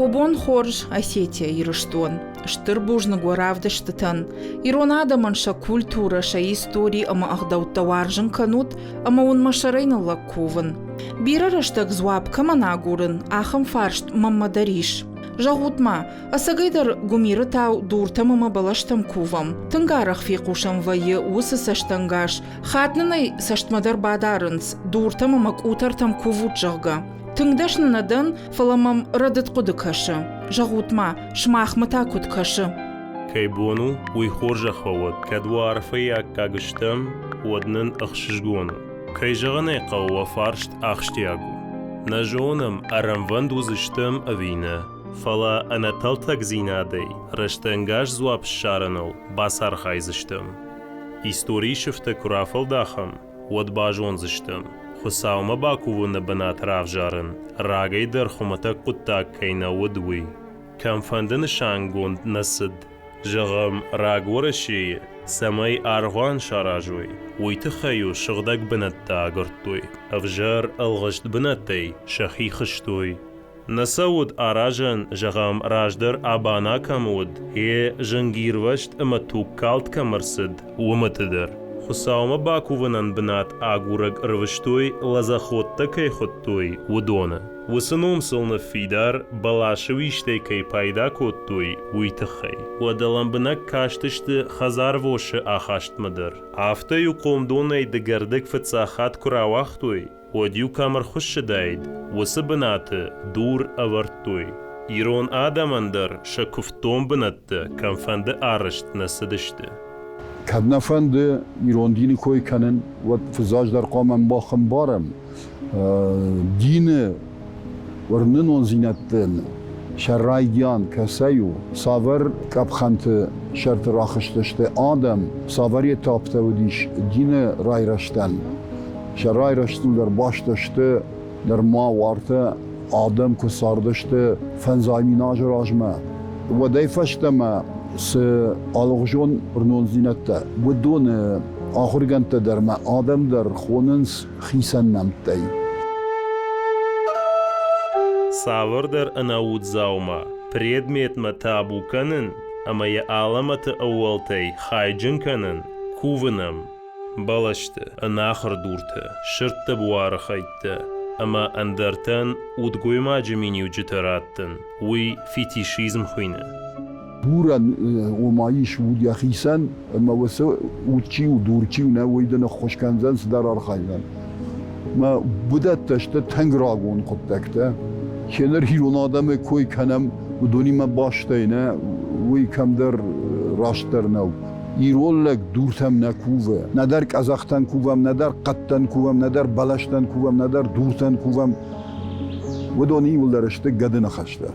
Уӕ бон хорз, Осетия, Ирыстон! Стыр бузныг уӕ равдыстытӕн. Ирон адӕмӕн сӕ культурӕ, сӕ истори ӕмӕ ӕгъдӕуттӕ уарзын кӕнут ӕмӕ уын мӕ сӕрӕй ныллӕг кувын. Бирӕ рӕстӕг дзуапп кӕмӕн агурын, ахӕм фарст мӕнмӕ дӕр ис. Зӕгъут-ма, ӕцӕгӕйдӕр гуымирытау дуртӕм ӕмӕ бӕлӕстӕм кувӕм? Тынг арӕх фехъусӕн вӕййы уыцы цӕстӕнгас, хатт нын ӕй цӕстмӕ дӕр бадарынц, дуртӕм ӕмӕ къутӕртӕм кувут, зӕгъгӕ. Тынг дӕсны нӕ дӕн, фӕлӕ мӕм рӕдыд хъуыды кӕсы. Зӕгъут-ма, сымахмӕ та куыд кӕсы? Кӕй бон у, уый хорзӕх фӕуӕд. Кӕд уӕ арфӕйы аккаг стӕм, уӕд нын ӕхсызгон у. Кӕй зӕгъын ӕй хъӕуы, уӕ фарст ахсджиаг у. Нӕ зонӕм, ӕрӕмвӕнд уыдзыстӕм ӕви нӕ, фӕлӕ ӕнӕтӕлтӕгдзинадӕй рӕстӕнгас дзуапп ссарыныл бацархайдзыстӕм. Историйы сыфтӕ куы рафӕлдахӕм, уӕд базондзыстӕм, Хуыцаумӕ бакувыны бынат равзарын рагӕй дӕр хуымӕтӕг хъуыддаг кӕй нӕ уыд, уый. Кӕмфӕнды нысангонд нӕ цыд, зӕгъӕм, раг Уӕрӕсейы, цӕмӕй аргъуан саразой, уый тыххӕй-иу сыгъдӕг бынӕттӕ агуырдтой, ӕвзӕр ӕлгъыст бынӕттӕй сӕхи хызтой. Нӕ сӕ уыд аразӕн, зӕгъӕм, раздӕр абана кӕм уыд, йе зынгирвӕзт ӕмӕ тугкалд кӕм ӕрцыд, уымыты дӕр. Хуыцаумӕ бакувынӕн бынат агурӕг ӕрвыстой, лӕдзӕходтӕ кӕй хуыдтой, уыдоны. Уыцы ном сыл ныффидар, бӕласы уистӕй кӕй пайда кодтой, уый тыххӕй. Уӕдӕ лӕмбынӕг кастысты хӕдзарвосы ахастмӕ дӕр. Афтӕ-иу хъомдонӕй дыгӕрдыг фыццаг хатт куы рауагътой, уӕд-иу кӕм ӕрхуыссыдаид, уыцы бынаты дур ӕвӕрдтой. Ирон адӕмӕн дӕр сӕ куывддон бынӕттӕ кӕмфӕнды арӕзт нӕ цыдысты. Кӕд нӕ фӕнды ирон дины кой кӕнын, уӕд фыццаджыдӕр хъуамӕ ӕмбарӕм, дины уырнынондзинӕдтӕн сӕ райдиан кӕцӕй у, цавӕр къӕпхӕнты сӕрты рахызтысты адӕм, цавӕр этаптӕ уыдис дины райрӕзтӕн. Сӕ райрӕзтыл дӕр баст сты нырма уартӕ адӕм куы цардысты фӕндзай мин азы размӕ. Уӕдӕй фӕстӕмӕ цы алыгъуызон уырнондзинӕдтӕ, уыдоны ахуыргӕндтӕ дӕр ӕмӕ адӕм дӕр хонынц хицӕн нӕмттӕй. Цавӕрдӕр ӕнӕуд дзаума, предметмӕ табу кӕнын ӕмӕ йӕ алӕмӕты ӕууӕлтӕй хайджын кӕнын, кувын ӕм. Бӕлӕсты, ӕнахуыр дурты, сырдты буары хӕйттӕ ӕмӕ ӕндӕртӕн удгоймаджы миниуджытӕ раттын, уый фетишизм хуыйны. Дурӕн ома ис уд йӕхицӕн, ӕмӕ уыцы уд чи у, дур чи у, нӕ, уый дын ӕххуыс кӕндзӕн, цыдӕр архайдзӕн. Мӕ уыдӕттӕ сты тынг рагон хъуыддӕгтӕ. Кеныр ирон адӕмы кой кӕнӕм, уыдонимӕ бастӕй нӕ, уый кӕмдӕр растдӕр нӕу. Ирон лӕг дуртӕм нӕ кувы. Нӕдӕр къӕдзӕхтӕн кувӕм, нӕдӕр хъӕдтӕн кувӕм, нӕдӕр бӕлӕстӕн кувӕм, нӕдӕр дуртӕн кувӕм. Уыдон иууылдӕр сты гӕды ныхӕстӕ.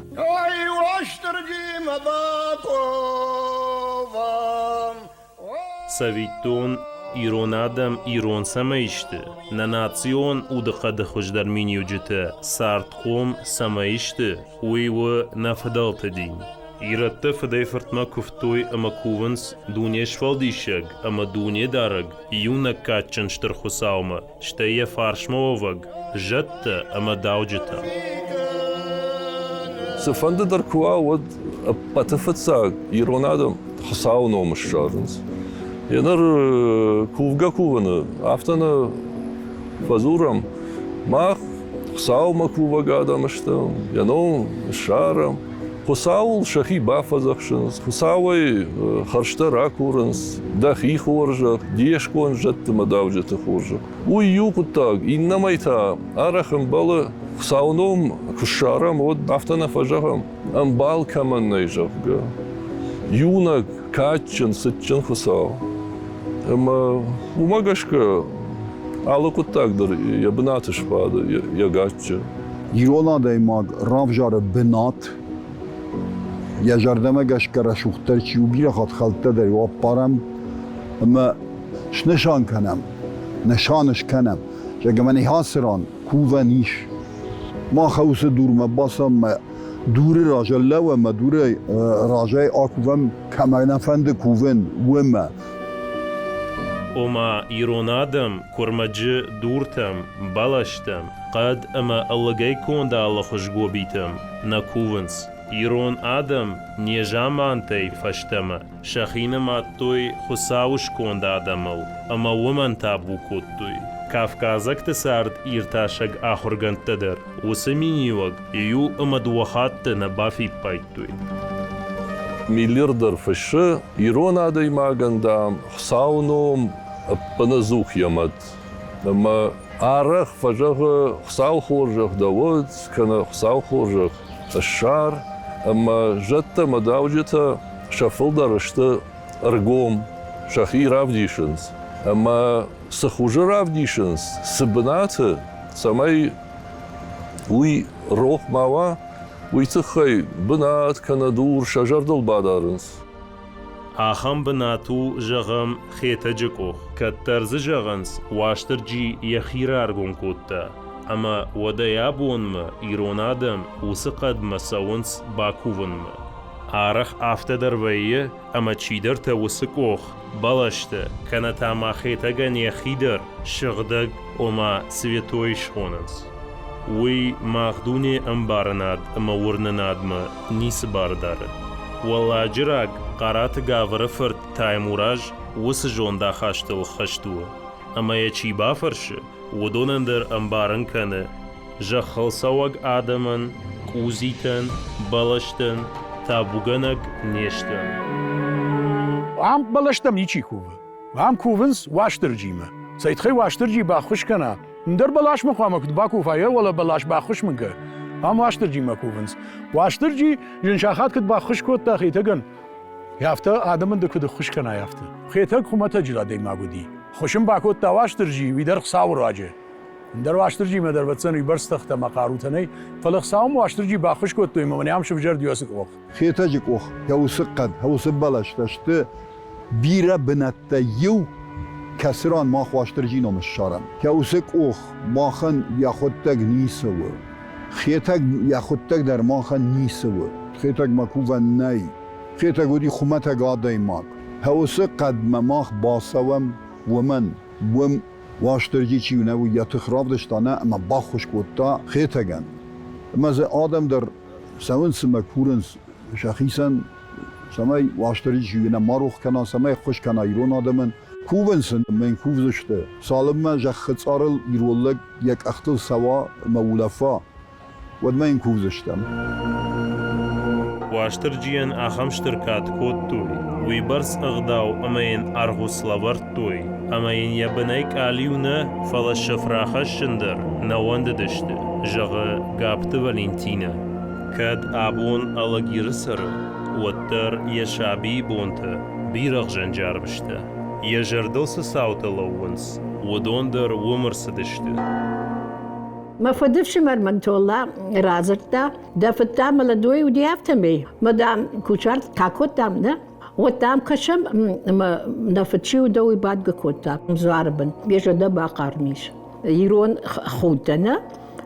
Цӕвиттон, ирон адӕм ирон цӕмӕй сты, нӕ национ удыхъӕды хуыздӕр миниуджытӕ цардхъом цӕмӕй сты, уый у нӕ фыдӕлты дин. Ирӕттӕ фыдӕй-фыртмӕ куывтой ӕмӕ кувынц Дунесфӕлдисӕг ӕмӕ Дунедарӕг Иунӕг кадджын Стыр Хуыцаумӕ, стӕй йӕ фарсмӕ уӕвӕг зӕдтӕ ӕмӕ дауджытӕм. Цыфӕнды дӕр куы уа, уӕд ӕппӕты фыццаг ирон адӕм Хуыцауы ном ссарынц. Еныр кувгӕ-кувыны афтӕ нӕ фӕдзурӕм, мах Хуыцаумӕ кувӕг адӕм стӕм, йӕ ном ссарӕм. Хуыцауыл сӕхи бафӕдзӕхсынц, Хуыцауӕй хӕрзтӕ ракурынц, дӕхи хорзӕх, де сконд зӕдты мӕ дауджыты хорзӕх. Уый иу хъуыддаг, иннӕмӕй та арӕх ӕмбӕлы, Хуыцауы ном куы ссарӕм, уӕд афтӕ нӕ фӕзӕгъӕм, ӕмбал кӕмӕн нӕй, зӕгъгӕ. Иунӕг кадджын, цытджын Хуыцау. Ӕмӕ уымӕ гӕсгӕ алы хъуыддаг дӕр йӕ бынаты сбады, йӕ гаччы. Ирон адӕймаг равзары бынат, йӕ зӕрдӕмӕ гӕсгӕ рӕсугъддӕр чи у, бирӕ хатт хӕлттӕ дӕр аппарӕм ӕмӕ снысан кӕнӕм, нысан скӕнӕм, зӕгъӕм, ӕнӕ ацы ран кувӕн ис. Мах уыцы дурмӕ бацӕуӕм дуры раз ӕрлӕууӕм ӕмӕ дуры разӕй акувӕм, кӕмӕ нӕ фӕнды кувын, уымӕ. Ома ирон адӕм куырмӕджы дуртӕм, бӕлӕстӕм, хъӕд ӕмӕ ӕлыгӕй конд алыхуыз гобитӕм нӕ кувынц. Ирон адӕм незамантӕй фӕстӕмӕ сӕхи нымадтой Хуыцауы сконд адӕмыл ӕмӕ уымӕн табу кодтой. Кавказӕгты цард иртасӕг ахуыргӕндтӕ дӕр уыцы миниуӕг иу ӕмӕ дыууӕ хатты нӕ бафиппайдтой. Миллер дӕр фыссы, ирон адӕймагӕн, дам, Хуыцауы ном ӕппынӕдзух йӕ мӕт. Ӕмӕ арӕх фӕзӕгъы Хуыцауы хорзӕх дӕ уӕд, кӕнӕ Хуыцауы хорзӕх ссар, ӕмӕ зӕдтӕ ӕмӕ дауджытӕ сӕ фылдӕр сты ӕргом, сӕхи равдисынц. Ӕмӕ цы хуызы равдисынц, цы бынаты, цӕмӕй уый рох ма уа, уый тыххӕй бынат кӕнӕ дур сӕ зӕрдыл бадарынц. Ахӕм бынат у, зӕгъӕм, Хетӕджы къох. Кӕддӕр дзы зӕгъынц, Уастырджи йӕхи раргом кодта, ӕмӕ уӕдӕй абонмӕ ирон адӕм уыцы хъӕдмӕ цӕуынц бакувынмӕ. Арӕх афтӕ дӕр вӕййы, ӕмӕ чидӕртӕ уыцы къох, бӕлӕстӕ, кӕнӕ та ма Хетӕгӕн йӕхи дӕр сыгъдӕг, ома святой схонынц. Уый мах дуне ӕмбарынад ӕмӕ уырнынадмӕ ницы бар дары. Уӕлладжыраг Хъараты Гавры фырт Таймураз уыцы зондахастыл хӕст у, ӕмӕ йӕ чи бафӕрсы, уыдонӕн дӕр ӕмбарын кӕны, зӕххыл цӕуӕг адӕмӕн, къудзитӕн, бӕлӕстӕн табугӕнӕг не сты. Ам бӕлӕстӕм ничи кувы. Ам кувынц Уастырджимӕ. Цӕй тыххӕй Уастырджи баххуыс кӕна, ӕндӕр бӕласмӕ хъуамӕ куыд бакува, йӕ уӕлӕ бӕлас баххуыс мын кӕ. Ам Уастырджимӕ кувынц. Уастырджи зын сахат куыд баххуыс кодта Хетӕгӕн, афтӕ адӕмӕн ды куыд ӕххуыс кӕнай, афтӕ. Хетӕг хуымӕтӕджы адӕймаг уыди. Хуысын бакодта Уастырджи, уый дӕр Хуыцауы руаджы. Ӕндӕр Уастырджимӕ дӕр ӕвӕццӕн уыйбӕрц тыхтӕ ӕмӕ хъарутӕ нӕй, фӕлӕ Хуыцаумӕ Уастырджи баххуыс кодтой ӕмӕ мӕнӕ ам сывзӕрд уыцы къох. Хетӕджы къох, йӕ уыцы хъӕд, йӕ уыцы бӕлӕстӕ сты бирӕ бынӕттӕ иу, кӕцы ран мах Уастырджи ном ссарӕм. Йӕ уыцы къох махӕн йӕхуыдтӕг ницы у. Хетӕг йӕхуыдтӕг дӕр махӕн ницы у. Хетӕгмӕ кувӕн нӕй. Хетӕг уыди хуымӕтӕг адӕймаг. Йӕ уыцы хъӕдмӕ мах бацӕуӕм уымӕн, уым Уастырджи чи у, нӕ уый йӕ тых равдыста нӕ ӕмӕ баххуыс кодта Хетӕгӕн. Ӕмӕ дзы адӕм дӕр цӕуынц ӕмӕ курынц сӕхицӕн, цӕмӕй Уастырджи нӕ ма рох кӕна, цӕмӕй ӕххуыс кӕна ирон адӕмӕн. Кувын сын мӕн кувдзысты, цалынмӕ зӕххы цъарыл ирон лӕг йӕ къӕхтыл цӕуа ӕмӕ улӕфа, уӕдмӕ йын кувдзыстӕм. Уастырджийӕн ахӕм стыр кад кодтой, уыйбӕрц ӕгъдау ӕмӕ йын аргъуц лӕвӕрдтой, ӕмӕ йын йӕ бынӕй къалиу нӕ, фӕлӕ сыф рахӕссын дӕр нӕ уӕндыдысты, зӕгъы Габты Валентинӕ. Кӕд абон Алагиры цӕры, уӕддӕр йӕ сабийы бонтӕ бирӕгъзӕнджы арвыста. Йӕ зӕрдыл цы цаутӕ лӕууынц, уыдон дӕр уым ӕрцыдысты. Мӕ фыдыфсымӕр мын Толла радзырдта, дӕ фыд та молодой уыди афтӕмӕй, мӕ дам, кусарт ка кодтам, нӕ? Уӕд дам кӕсӕм, ӕмӕ нӕ фыд чи уыд, уый бадгӕ кодта дзуары бын. Йӕ зӕрдӕ бахъарм ис. Ирон худтӕ, нӕ?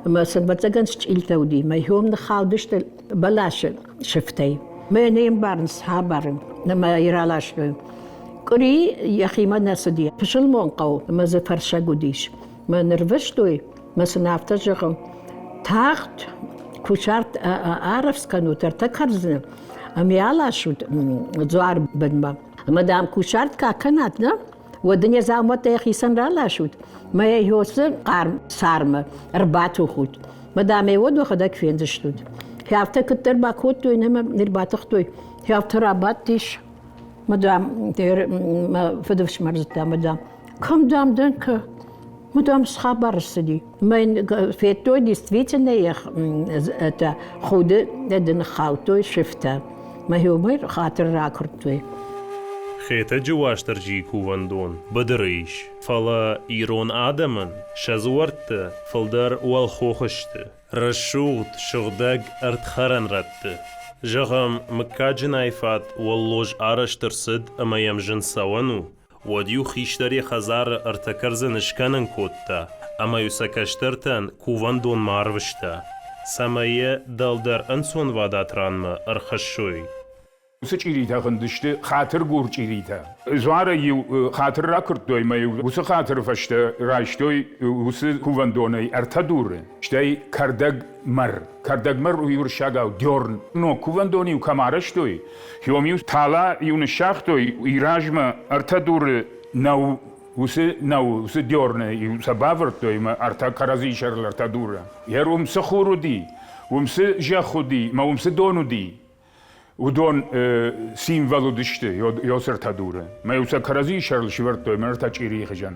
Ӕмӕ сын ӕвӕццӕгӕн счъилтӕ уыди. Мӕ хиом ныххаудысты бӕласы сыфтӕй. Мӕ не мбарынц хабары, ӕмӕ йӕ раластой. Къуыри йӕхимӕ нӕ цыди. Пысылмон хъӕу ӕмӕ дзы фӕрсӕг уыдис. Мӕ нырвыстой, мӕ сын афтӕ зӕгъы, тагъд кусарт арӕвдз кӕнут ӕртӕ кӕрдзыны ӕмӕ аласут дзуар бынмӕ. Ӕмӕ, дам, кусарт ка кӕнат, нӕ, уӕд ын йӕ дзаумӕттӕ йӕхицӕн раласут, мӕ йӕ уыцы хъарм цармӕ ӕрбатухут. Мӕ, дам, ӕй уӕд уӕхӕдӕг фендзыстут. Афтӕ куыддӕр бакодтой, нӕ ӕрбатыхтой, афтӕ рабадтис. Мадам, мӕ фыдыфсымӕр зыдта, мадам, кӕм, дам, дӕн, кӕ? Мадам, схабар ссыди. Мӕ федтой, действительно, это худы дын хаудтой сыфтӕ. Мӕ уымӕй хатыр ракуырдтой. Хетӕджы Уастырджийы кувӕндон быдыры ис, фӕлӕ ирон адӕмӕн сӕ дзуӕрттӕ фылдӕр уӕлхох сты. Рӕсугъд, сыгъдӕг ӕрдхӕрӕн рӕтты. Зӕгъӕм, мыггаджы найфат уӕллоз арӕзт ӕрцыд ӕмӕ йӕм зын цӕуӕн у, уӕд-иу хистӕр йӕ хӕдзары ӕртӕ кӕрдзыны скӕнын кодта ӕмӕ-иу сӕ кӕстӕртӕн кувӕндонмӕ арвыста, цӕмӕй йӕ дӕлдӕр ӕнцонвадат ранмӕ ӕрхӕссой. Уыцы чъиритӕ хуындысты хатыргур чъиритӕ. Дзуарӕй-иу хатыр ракуырдтой ӕмӕ-иу уыцы хатыры фӕстӕ райстой уыцы кувӕндонӕй ӕртӕ дуры, стӕй кӕрдӕг мӕр. Кӕрдӕгмӕр уый уырыссагау дёрн. Ног кувӕндон-иу кӕм арӕзтой, уым-иу тала-иу ныссагътой, уый размӕ ӕртӕ дуры нӕу уыцы нӕу, уыцы дёрны-иу сӕ бавӕрдтой ӕмӕ ӕртӕ кӕрӕдзийы сӕрыл ӕртӕ дуры. Йӕ уым цы хур уыди, уым цы зӕхх уыди ӕмӕ уым цы дон уыди, уыдон символ уыдысты Ёсыртӕ дуры. Мӕ сӕ кӕрӕдзийы сӕрыл сывӕрдтой мӕ ӕртӕ чъирийы хуызӕн.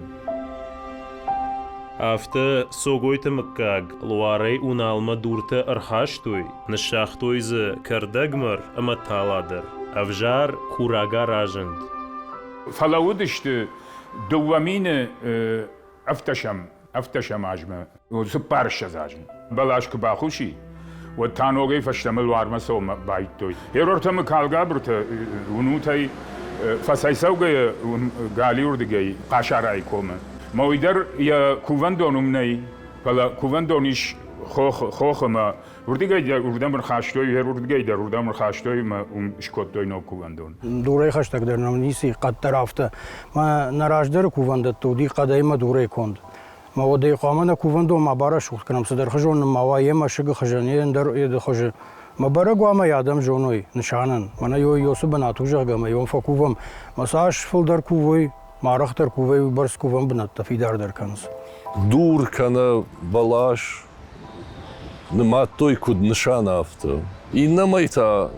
Афтӕ Цогойты мыггаг Луарӕй Уналмӕ дуртӕ ӕрхастой, ныссагътой дзы кӕрдӕгмӕр ӕмӕ тала дӕр. Ӕвзӕр курага разынд. Фӕлӕууыдысты 2000 ӕвддӕсӕм азмӕ, цыппарыссӕдз азы. Бӕлас куы бахуси, уӕд та ногӕй фӕстӕмӕ Луармӕ цӕуынмӕ байдыдтой. Ерортӕ Мыкалгабыртӕ уынутӕй фӕцӕйцӕугӕйӕ галиуырдыгӕй Хъасарайы комы. Мӕ уый дӕр йӕ кувӕндон уым нӕй, фӕлӕ кувӕндон ис хохы ӕмӕ Уырдыгӕй дӕр уырдӕм ӕрхастой, уырдыгӕй дӕр уырдӕм ӕрхастой ӕмӕ уым скодтой ног кувӕндон. Дурӕй хӕстӕгдӕр нӕм ницы и, хъӕд дӕр афтӕ. Мӕ нӕ раздӕры кувӕндӕттӕ уыди хъӕдӕй ӕмӕ дурӕй конд. Мӕ уӕд ӕй хъуамӕ нӕ кувӕндон ма барӕсугъд кӕнӕм, цыдӕр хызон нын ма уа йе мӕсыгы хуызӕн, йе ӕндӕр еды хуызы. Мӕ бӕрӕг уа ӕмӕ йӕ адӕм зоной нысанӕн. Мӕнӕ йой Йосы бынат у, зӕгъгӕ, ӕмӕ йом фӕкувӕм. Мӕ цас фылдӕр кувой, ма арӕхдӕр кувой, уыйбӕрц кувӕн бынӕттӕ фидардӕр кӕнынц. Дур кӕнӕ бӕлас нымадтой куыд нысан, афтӕ. Иннӕмӕй та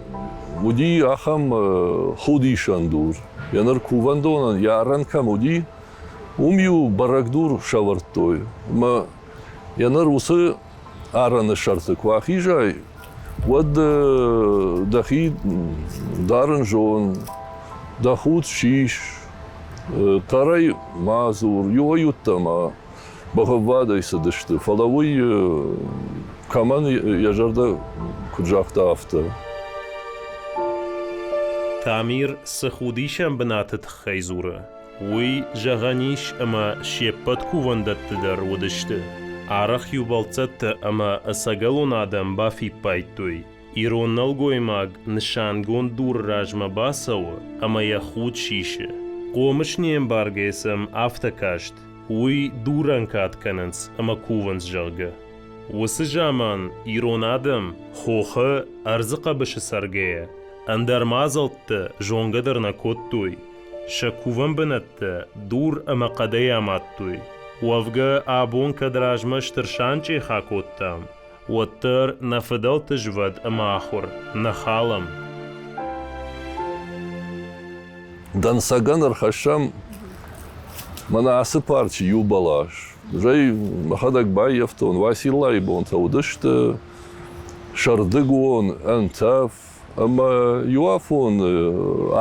уыди ахӕм худисӕн дур. Йӕ ныр кувӕндонӕн йӕ арӕн кӕм уыди, уым-иу бӕрӕг дур сӕвӕрдтой. Ӕмӕ йӕ ныр уыцы арӕны сӕрты куы ахизай, уӕд дӕхи дарын зон, дӕ худ сис, хъӕрӕй ма дзур, иуӕй-иутӕ ма бӕгъӕввадӕй цыдысты, фӕлӕ уый кӕмӕн йӕ зӕрдӕ куыд загъта, афтӕ. Тамир цы худисӕн бынаты тыххӕй дзуры, уый, зӕгъӕн ис, ӕмӕ се ппӕт кувӕндӕтты дӕр уыдысты. Арӕх-иу бӕлццӕттӕ ӕмӕ ӕцӕгӕлон адӕм бафиппайдтой, Ирон нӕлгоймаг нысангонд дуры размӕ бацӕуы ӕмӕ йӕ худ сисы. Хъомыс не мбаргӕйӕ сӕм афтӕ каст, уый дурӕн кад кӕнынц ӕмӕ кувынц, зӕгъгӕ. Уыцы заман ирон адӕм хохы ӕрдзы хъӕбысы цӕргӕйӕ ӕндӕр мадзӕлттӕ зонгӕ дӕр нӕ кодтой, сӕ кувӕн бынӕттӕ дур ӕмӕ хъӕдӕй амадтой. Уӕвгӕ, абон кӕд размӕ стыр санчъех акодтам, уӕддӕр нӕ фыдӕлты звӕд ӕмӕ ахуыр нӕ халӕм. Дӕнцӕгӕн ӕрхӕссӕм мӕнӕ ацы парчы иу бӕлас. Зӕй мӕхӕдӕг баййӕфтон, Уациллайы бонтӕ уыдысты, сӕрдыгон, ӕнтӕф, ӕмӕ иуафон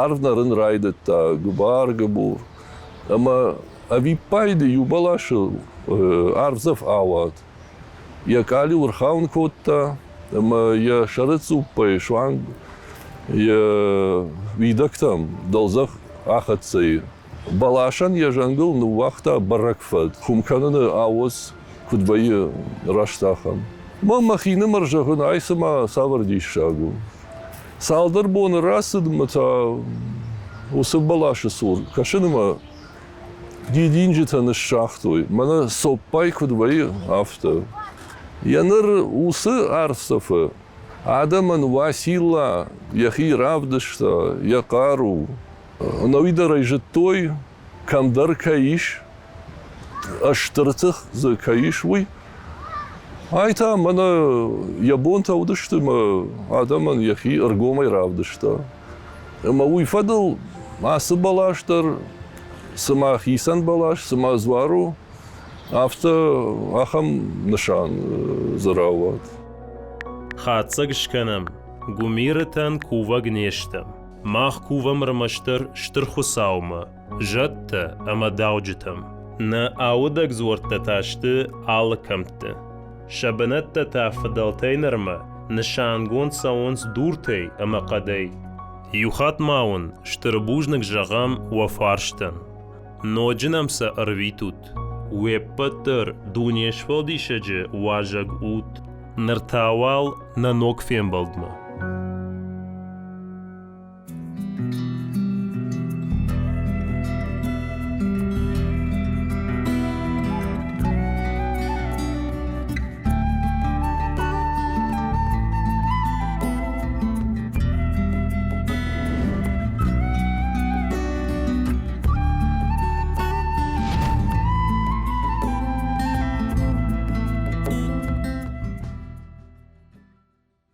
арв нӕрын райдыдта, гуыбар-гуыбур. Ӕмӕ ӕвиппайды иу бӕласыл ӕрвдзӕф ауад. Йӕ къалиу ӕрхауын кодта ӕмӕ йӕ сӕры цъуппӕй суанг йӕ уидӕгтӕм дӕлдзӕх ахӕццӕ и. Бӕласӕн йӕ зӕнгыл ныууагъта бӕрӕг фӕд, хуым кӕныны ауӕдз куыд вӕййы, раст ахӕм. Мӕ мӕхинымӕр зӕгъын, ай цыма цавӕр диссаг у. Цалдӕр боны рацыд ӕмӕ та уыцы бӕласы цур кӕсын ӕмӕ дидинджытӕ ныссагътой, мӕнӕ цоппай куыд вӕййы, афтӕ. Йӕ ныр уыцы ӕрцӕфы адӕмӕн Уацилла йӕхи равдыста, йӕ хъару. Ӕнӕуи дӕр ӕй зыдтой, кӕмдӕр кӕй ис, стыр тых дзы кӕй ис, уый. Ай та мӕнӕ йӕ бонтӕ уыдысты мӕ адӕмӕн йӕхи ӕргомӕй равдыста. Ӕмӕ уый фӕдыл ацы бӕлас дӕр цыма хицӕн бӕлас, цыма дзуар у, афтӕ ахӕм нысан дзы рауад. Хатдзӕг скӕнӕм, гуымирытӕн кувӕг не стӕм. Мах кувӕм ӕрмӕстдӕр Стыр Хуыцаумӕ, зӕдтӕ ӕмӕ дауджытӕм. Нӕ аудӕг дзуӕрттӕ та сты алы кӕмтты. Сӕ бынӕттӕ та фыдӕлтӕй нырмӕ нысангонд цӕуынц дуртӕй ӕмӕ хъӕдӕй. Иу хатт ма уын стыр бузныг зӕгъӕм уӕ фарстӕн. Ноджы нӕм сӕ ӕрвитут. Уе ппӕт дӕр Дунесфӕлдисӕджы уазӕг ут. Ныр та уал нӕ ног фембӕлдмӕ.